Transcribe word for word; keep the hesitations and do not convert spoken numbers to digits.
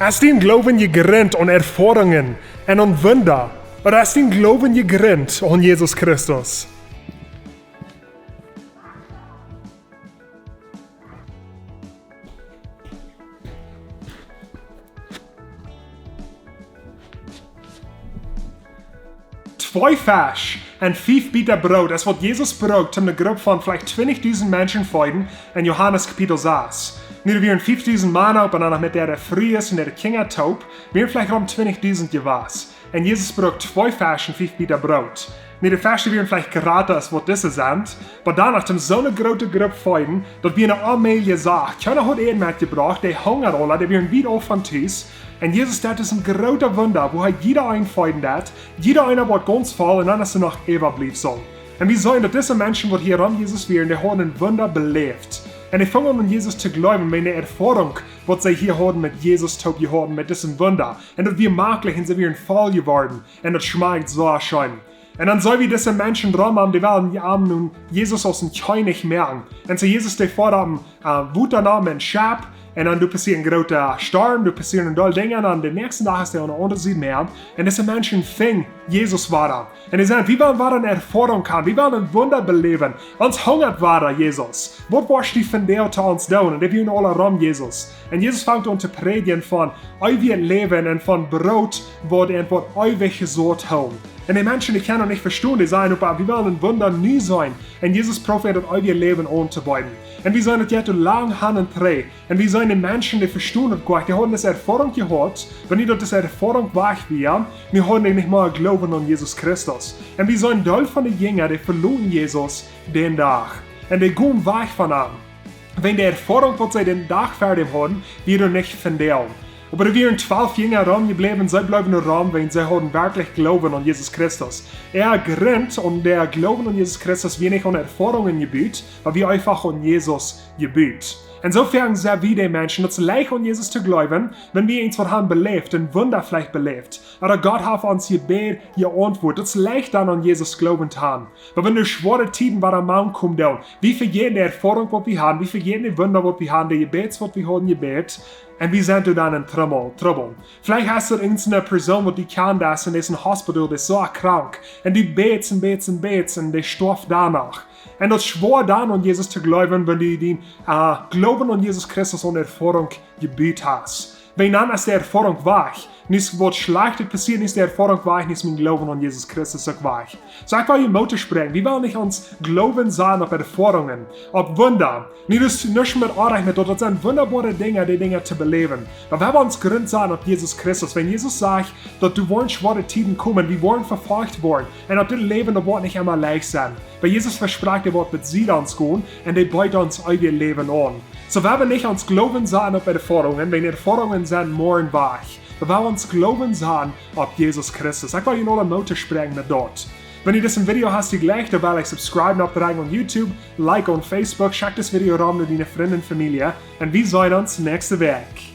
Es dien Gloowen jegrunt aun Erfoarungen un aun Wunda, ooda es dien Gloowen jegrunt aun Jesus Christus? Twee Fesch un fief Bieet Broot es waut Jesus brukt, om ne Grupp von veleicht twintichdusent Menschen feeden en Johanes Kapitel sas. Nu, doa wieren fiefdusent Mana opp un dan noch met äare Frues un äare Kjinja toop, wieren veleicht rom twintichdusent jewast. Un Jesus brukt twee Fesch un fief Bieet Broot. Nu, de Fesch wieren veleicht jrata aus waut dise sent, oba dan noch om soone groote Grupp feeden, daut wia ne onmäajliche Sach. Kjeena haud Äten metjebrocht, dee hungad aula, dee wieren wiet auf von Tus. Un Jesus deed een grootet Wunda, woo hee jieda een feeden deed, jieda eena wort gaunz voll un dan es doa noch äwabliewen. Un wie seenen daut dise Menschen, waut hia rom Jesus wieren, dee hauden een Wunda beläft. Un dee fungen aun Jesus to jleewen, met de Erfoarunk, waut see hia hauden met Jesus toop jehaut, met disen Wunda. Un daut wia mäajlich un see wieren voll jeworden. Un daut schmakjt soo scheen. Un dan seenen wie dise Menschen rom am, dee wellen am nu Jesus aus een Kjennich moaken. Un soo Jesus, dee foat opp een, äh, Wota no met een Schepp. Un dan doa passieet een groota Storm, doa passieren een Deel Dinja. Un dan dän näakjsten Dach es hee aun de aundre Sied Mäa. Un dise Menschen finjen Jesus wada. Un dee sajen: "Wie wellen wada ne Erfoarunk haben. Wie wellen een Wunda beläwen. Ons hungad wada, Jesus. Waut woascht du vondoag to ons doonen?" Un dee wieren aula rom Jesus. Un Jesus fangt aun to prädjen von eewjet Läwen un von Broot, waut, un waut eewjet Läwen hoolt. Un de Menschen, dee kjennen daut nich vestonen, dee sajen: "Oba wie wellen een Wunda nu seenen." Un Jesus prooft daut eewje Läwen auntobeeden. Un wie seenen daut jeit lang han un trigj. Un wie seenen de Menschen, dee vestonen daut goanich. Dee hauden dise Erfoarunk jehaut, wan nu daut dise Erfoarunk wajch wia, nu hauden dee nich mea Gloowen aun Jesus Christus. Un wie seenen Deel von de Jinja, dee veloten Jesus dän Dach. Un dee gonen wajch von am. Wäajen de Erfoarunk, waut see dän Dach ver däm hauden, wia doa nich vondoag. Oba doa wieren twalf Jinja romjebläwen, see bleewen doa rom, wäajen see hauden werkjlich Gloowen aun Jesus Christus. Äa Grunt aun dän Gloowen aun Jesus Christus wia nich aun Erfoarungen jebut, oba wia eefach aun Jesus jebut. Un soo fungen see wada Menschen, daut es leicht aun Jesus to jleewen, wan wie eent waut haben beläft, een Wunda veleicht beläft. Ooda Gott haft ons Jebäd jeauntwuat. Daut es leicht dan aun Jesus Gloowen to haben. Oba wan de schwoare Tieden wada mank komen doonen, wie vejäten de Erfoarunk, waut wie haben, wie vejäten de Wunda, waut wie haben, de Jebäds, waut wie hauden jebät, un wie sent doa dan en Trubbel, Trubbel. Veleicht es doa irjent eene Persoon, waut du kjanst, un dee es em Hospital, dee es soo krank. Un du bätst un bätst un bätst, un dee stoaft doano. Un daut es schwoa dan aun Jesus to jleewen, wan du dän, äh, Gloowen aun Jesus Christus aun Erfoarunk jebut hast. Wäajen dan es de Erfoarunk wajch. Nu es waut Schlajchtet passieet, nu es de Erfoarunk wajch, nu es mien Gloowen aun Jesus Christus uk wajch. Soo, ekj well junt Moot toospräakjen. Wie wellen nich ons Gloowen saten opp Erfoarungen, opp Wunda. Nu, daut es nuscht met oajch met daut, daut sent wundaboare Dinja, dee Dinja to beläwen. Oba wie haben ons Grunt saten opp Jesus Christus. Wan Jesus sajcht, daut doa woaren schwoare Tieden komen, wie woaren vefolcht woaren. Un daut dit Läwen, daut woat nich emma leicht sennen. Oba Jesus vesprakjt, hee woat met ons gonen un hee beet ons eewjet Läwen aun. Soo, wie haben nich ons Gloowen saten opp Erfoarungen, wäajen Erfoarungen sent morjen wajch. Oba wie haben ons Gloowen saten opp Jesus Christus. Ekj well junt aula Moot toospräakjen met daut. Wan du disen Video hast jejlikjt, dan well ekj subscribe un oppdrekjen aun YouTube, like aun Facebook, schekj dit Video rom no diene Frind un Famielje. Un wie seenen ons näakjste Wäakj.